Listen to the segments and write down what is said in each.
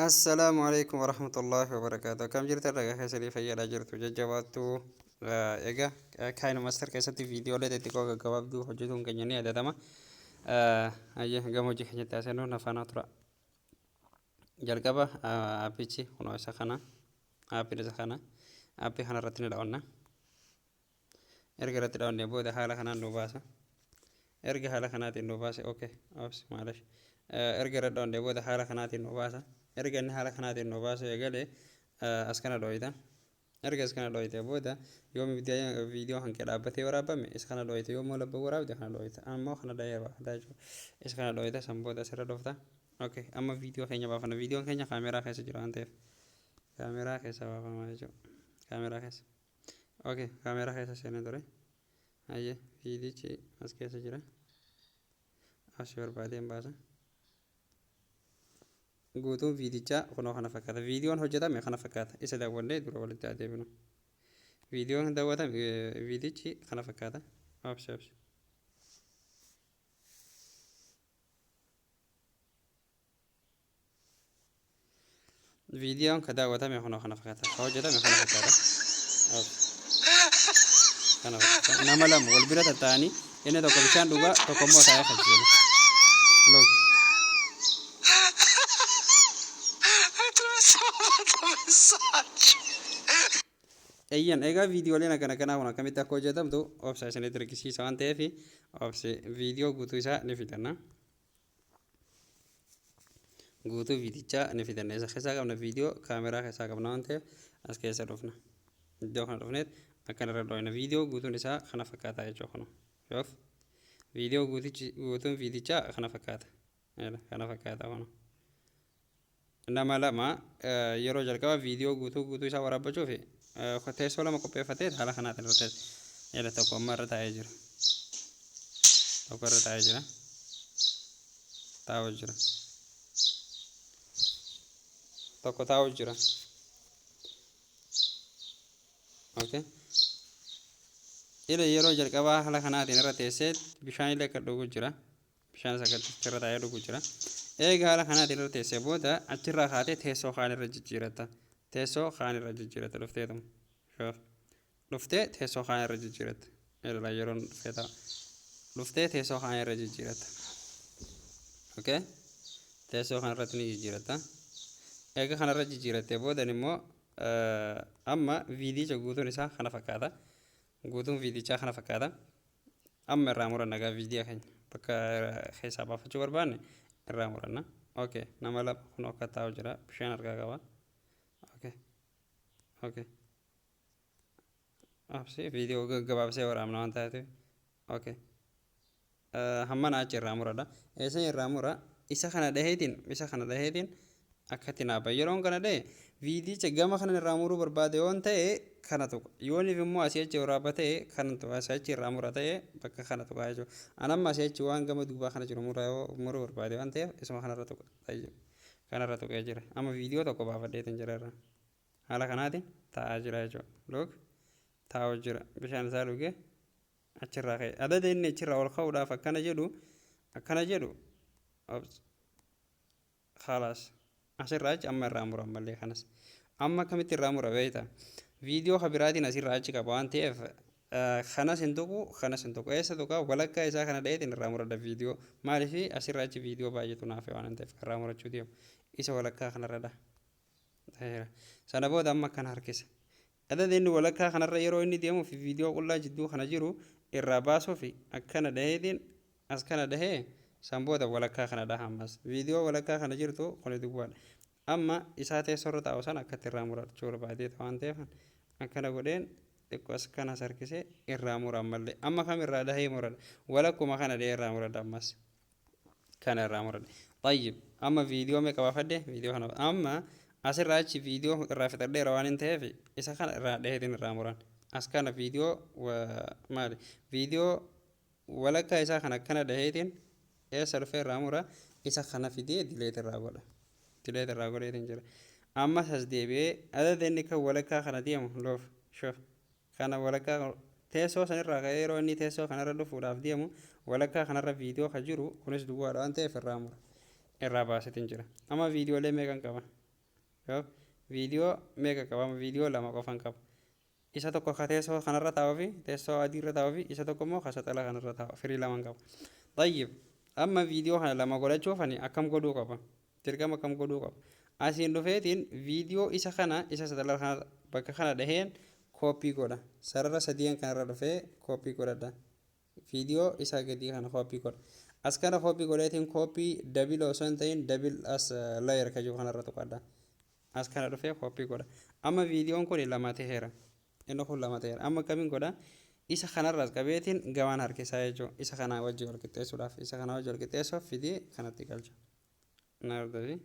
Assalaamu alaikum warahmatullaahi wabarakaatu. Akkam jirtan ragaa keessanii fayyaadhaa jirtu jajjabaattu. Egaa KineMaster keessatti viidiyoolee xixiqqoo gaggabaabduu hojjetuun keenya ni yaadatama. Hayyee gama hojii keenyatti haasofnu nafaanaa tura. Jalqaba aappichi kunoo isa kana aappiin isa kana aappii kana irratti ni dhawanna. Erga irratti dhawannee booda haala kanaan nu baasa. Erga haala kanaatiin nu baase okay obsi maalish. Erga irra dhawannee booda haala kanaatiin nu baasa. Erga inni haala kanaatiin nu baasu eegale as kana dhooyta. Erga as kana dhooytee booda yoo viidiyoo kan kee dhaabbatee waraabame isa kana dhooyte yoo immoo labbuu waraabde kana dhooyta. Ammoo kana dhahee baafata jechuudha. Isa kana dhooyta san booda asirra dhufta. Okay amma viidiyoo keenya baafanna. Viidiyoon keenya kaameeraa keessa jira waan ta'eef kaameeraa keessa baafama jechuudha. Kaameeraa keessa. Okay, kaameeraa keessa seenee ture. Hayyee, viidichi as keessa jira. As barbaadeen baasa. Guutuun viidichaa kunoo kana fakkaata. Viidiyoon hojjetame kana fakkaata. Isa daawwannee dura walitti haa deebinu. Viidiyoon daawwatame viidichi kana fakkaata. Obsi obsi. Viidiyoon ka daawwatame kunoo kana fakkaata. Ka hojjetame kana fakkaata. Kana fakkaata. Nama lama wal bira tattaa'anii inni tokko bishaan dhugaa tokko immoo taa'ee kajeela. Look. Eeyyan egaa viidiyooleen akkana kanaa kun akkamitti akka hojjetamtu obsa isinitti argisiisa waan ta'eef obsi viidiyoo guutuu isaa ni fidanna. Guutuu viidichaa ni fidanna. Isa keessaa qabna viidiyoo kaameraa keessaa qabna waan ta'eef as keessa dhufna. Iddoo kana dhufneet akkana irra dhooyna. Viidiyoo guutuun isaa kana fakkaata jechuudha kun. Yoof viidiyoo guutichi guutuun viidichaa kana fakkaata. Kana fakkaata kun. Nama lama yeroo jalqaba viidiyoo guutuu guutuu isaa waraabbachuuf teessoo lama qopheeffatee haala kanaatiin irra teessa. Jedha tokko amma irra taa'ee jira. Tokko irra taa'ee jira. Taa'u jira. Tokko taa'u jira. Okay. Ila yeroo jalqabaa haala kanaatiin irra teessee bishaan illee akka dhugu jira. Bishaan isa gad irra taa'ee dhugu jira. Eega haala kanaatiin irra teessee booda achirraa kaatee teessoo kaan irra jijjiiratta. Teessoo kaan irra jijjiiratta dhufteetuma. Shoof. Dhuftee teessoo kaan irra jijjiiratta. Ilaalaa yeroon dhufee taa'u. Dhuftee teessoo kaan irra jijjiiratta. Okay. Teessoo kana irratti ni jijjiiratta. Eega kanarra jijjiirattee boodan immoo amma viidiyicha guutuun isaa kana fakkaata. Guutuun viidiyichaa kana fakkaata. Amma irraa muranna egaa viidiyaa keenya bakka keessaa baafachuu barbaanne irraa muranna. Okay, nama lama kun akka taa'u jira. Bishaan harkaa qaba. Okay. Okay. Absi viidiyoo gaggabaabsee waraabna waan taateef. Okay. Hammana achi irraa muradha. Eessa irraa mura? Isa kana dhaheetiin isa kana dhaheetiin akkatti naa ba'a. Yeroon kana dhahe viidiyicha gama kanan irraa muruu barbaade yoon ta'e kana tuqa. Yooniif immoo asii achi waraaba ta'e kana tuqa. Asii achi irraa mura ta'e bakka kana tuqa jechuudha. An amma asii achi waan gama duubaa kana jiru mura yoo muruu barbaade waan ta'eef isuma kanarra tuqa. Tayyib. Kanarra tuqee jira. Amma viidiyoo tokko baafadheetiin jira irraa. Haala kanaatiin taa'aa jira jechuudha. Look taa'u jira. Bishaan isaa dhugee achirraa ka'e. Adada inni achirraa ol ka'uudhaaf akkana jedhu akkana jedhu khalaas asirraa achi amma irraa mura ammallee kanas. Amma akkamitti irraa mura beekta? Viidiyoo ka biraatiin asirraa achi qaba waan ta'eef kanas hin tuqu kanas hin tuqu. Eessa tuqa? Walakkaa isaa kana dhaheetiin irraa muradha viidiyoo. Maaliif asirraa achi viidiyoo baay'eetu naaf waan ta'eef irraa murachuu deemu. Isa walakkaa kanarra dhaha. Ta'eera. Sana booda amma akkana harkisa. Adada inni walakkaa kanarra yeroo inni deemuu fi viidiyoo qullaa jidduu kana jiru irraa baasuufi akkana dhaheetiin as kana dhahee san booda walakkaa kana dhaha ammas. Viidiyoo walakkaa kana jirtu kuni duwwaadha. Amma isaa teessoorra taa'u sana akkatti irraa murachuu barbaadeeta waan ta'eef akkana godheen xiqqoo as kanas harkisee irraa mura ammallee. Amma kam irraa dhahee muradha? Walakkuma kana dhahee irraa muradha ammas. Kana irraa muradhe. Tayyib. Amma viidiyoo meeqa baafadhe? Viidiyoo kana amma asirraa achi viidiyoo irraa fixadheera waan hin ta'eef isa kana irraa dhaheetiin irraa muran. As kana viidiyoo maali? Viidiyoo walakkaa isaa kana akkana dhaheetiin eessa dhufee irraa mura? Isa kana fidee dileet irraa godha. Dileet irraa godheetiin jira. Ammas as deebi'ee adada inni kan walakkaa kana deemu loof shoof Kana walakkaa teessoo sanirraa ka'ee yeroo inni teessoo kanarra dhufuudhaaf deemu walakkaa kanarra viidiyoo ka jiru kunis duwwaadha waan ta'eef irraa mura. Irraa baasetiin jira. Amma viidiyoolee meeqan qaba? Viidiyoo meeqa qaba? Viidiyoo lama qofan qaba. Isa tokko ka teessoo kanarra taa'uu fi teessoo adii irra taa'uu fi isa tokko immoo ka saxala kanarra taa'u firii laman qaba. Tayyib, amma viidiyoo kana lama godhachuuf ani akkam godhuu qaba? Dirqama akkam godhuu qaba? Asiin dhufeetiin viidiyoo isa kana isa saxala kana bakka kana dhaheen kooppii godha. Sarara sadiin kanarra dhufee kooppii godhadha. Viidiyoo isaa gadii kana kooppii godha. As kana kooppii godheetiin kooppii dabila osoo hin ta'in dabil as layer ka jiru kanarra tuqadha. As kana dhufee kooppii godha. Amma viidiyoon kun lama ta'eera. Inni kun lama ta'eera. Amma akkamiin godha? Isa kanarraas qabeetiin gamaan harkisaa jechuudha. Isa kanaa wajjin wal qixxeessuudhaaf. Isa kanaa wajjin wal qixxeessuuf fidee kanatti galcha. Na hordofi.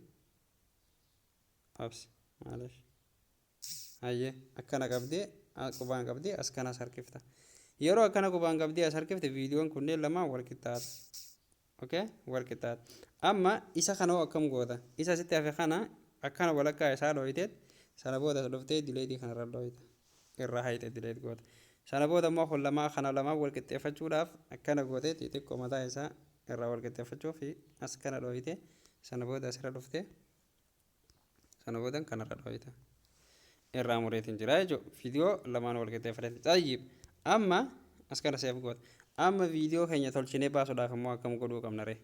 Obsi. Maaliif? Hayyee, akkana qabdee qubaan qabdee as kanas harkifta. Yeroo akkana qubaan qabdee as harkifte viidiyoon kunneen lamaan wal qixxaata. Okay? Wal qixxaata. Amma isa kana hoo akkam goota? Isa asitti hafe kana akkana walakkaa isaa dhooyteet sana booda as dhuftee dileetii kanarra dhooyta. Irraa hayxe dileet goota. Sana booda immoo kun lamaa kana lamaan wal qixxeeffachuudhaaf akkana gootee xixiqqoo mataa isaa irraa wal qixxeeffachuuf as kana dhooyte, sana booda asirra dhuftee sana booda kanarra dhooyta. Irraa mureetiin jira jechuudha. Viidiyoo lamaan wal qixxeeffate. Tayyib, amma as kana seef goota. Amma viidiyoo keenya tolchinee baasuudhaaf immoo akkam godhuu qabna ree?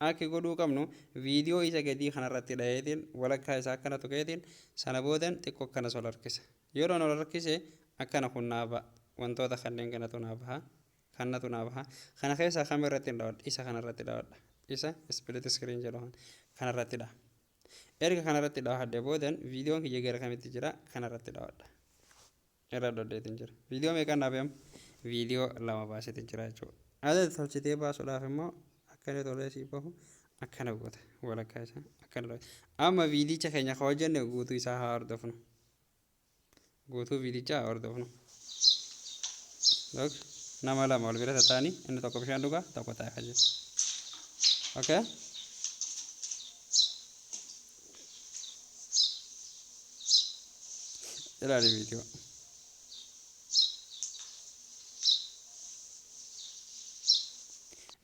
Akki godhuu qabnu viidiyoo isa gadii kanarratti dhaheetiin walakkaa isaa akkana tuqeetiin sana boodan xiqqoo akkanas ol harkisa. Yeroon ol harkise akkana kun naa ba'a. Wantoota kanneen kanatu naa baha. Kanatu naa baha. Kana keessaa kam irratti hin dhawadha? Isa kanarratti dhawadha. Isa split screen jedhu kanarratti dhaha. Erga kanarratti dhahadhe boodan viidiyoon kiyya gara kamitti jira? Kanarratti dhawadha. Irra dhodheetiin jira. Viidiyoo meeqaan naa beekamu? Viidiyoo lama baaseetiin jira jechuudha. Adda tolchitee baasuudhaaf immoo akka inni tolee sii bahu akkana goota. Walakkaa isaa akkana goota. Amma viidicha keenya ka hojjenne guutuu isaa haa hordofnu. Guutuu viidichaa haa hordofnu. Look, nama lama wal bira tataa'anii inni tokko bishaan dhugaa tokko taa'ee kan jiru. Okay? Ilaali viidiyoo.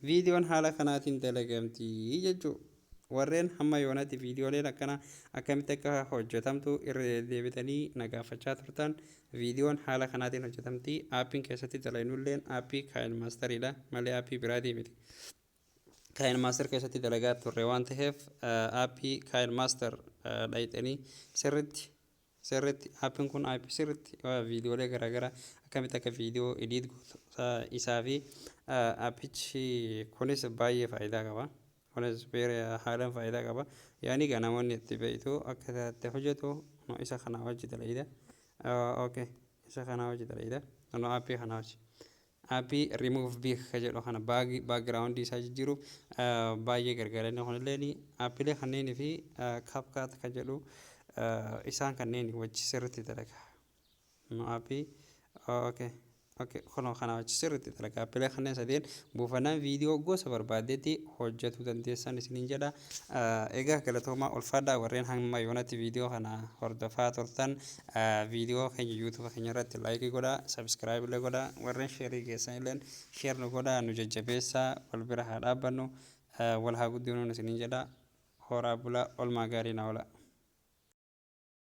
Viidiyoon haala kanaatiin dalagamti jechuudha. Warreen hamma yoonatti viidiyooleen akkanaa akkamitti akka hojjetamtu irra deddeebitanii na gaafachaa turtan, viidiyoon haala kanaatiin hojjetamti. Aappiin keessatti dalagnulleen aappii KineMasteriidha malee aappii biraatii miti. KineMaster keessatti dalagaa turre waan ta'eef aappii KineMaster dhayxanii sirritti sirritti aappiin kun aappii sirritti viidiyoolee garaagaraa akkamitti akka viidiyoo edit gootu isaa fi aappichi kunis baay'ee faayidaa qaba. Kunis haalaan faayidaa qaba. Yaani egaa namoonni itti beektu akka itti hojjetu isa kanaa wajji dalayda. Okay, isa kanaa wajji dalayda. No, aappii kanaa wajji. Aappii remove big ka jedhu kana background isaa jijjiiruuf baay'ee gargaara. Inni kunillee aappiilee kanneenii fi CapCut ka jedhu isaan kanneen wajji sirriitti dalaga. No, aappii okay, kunoo kana wajji sirriitti dalaga. Aappiilee kanneen sadeen buufannaan viidiyoo gosa barbaaddetti hojjetuu dandeessan isiniin jedha. Egaa galatoomaa, ulfaadhaa warreen hamma yoonatti viidiyoo kana hordofaa turtan. Viidiyoo keenya YouTube keenya irratti like godhaa, subscribe illee godhaa, warreen share geessan illee share nu godhaa, nu jajjabeessaa, wal bira haa dhaabbannu, wal haa guddifnu isiniin jedha. Horaa bulaa, olmaa gaarii na oola.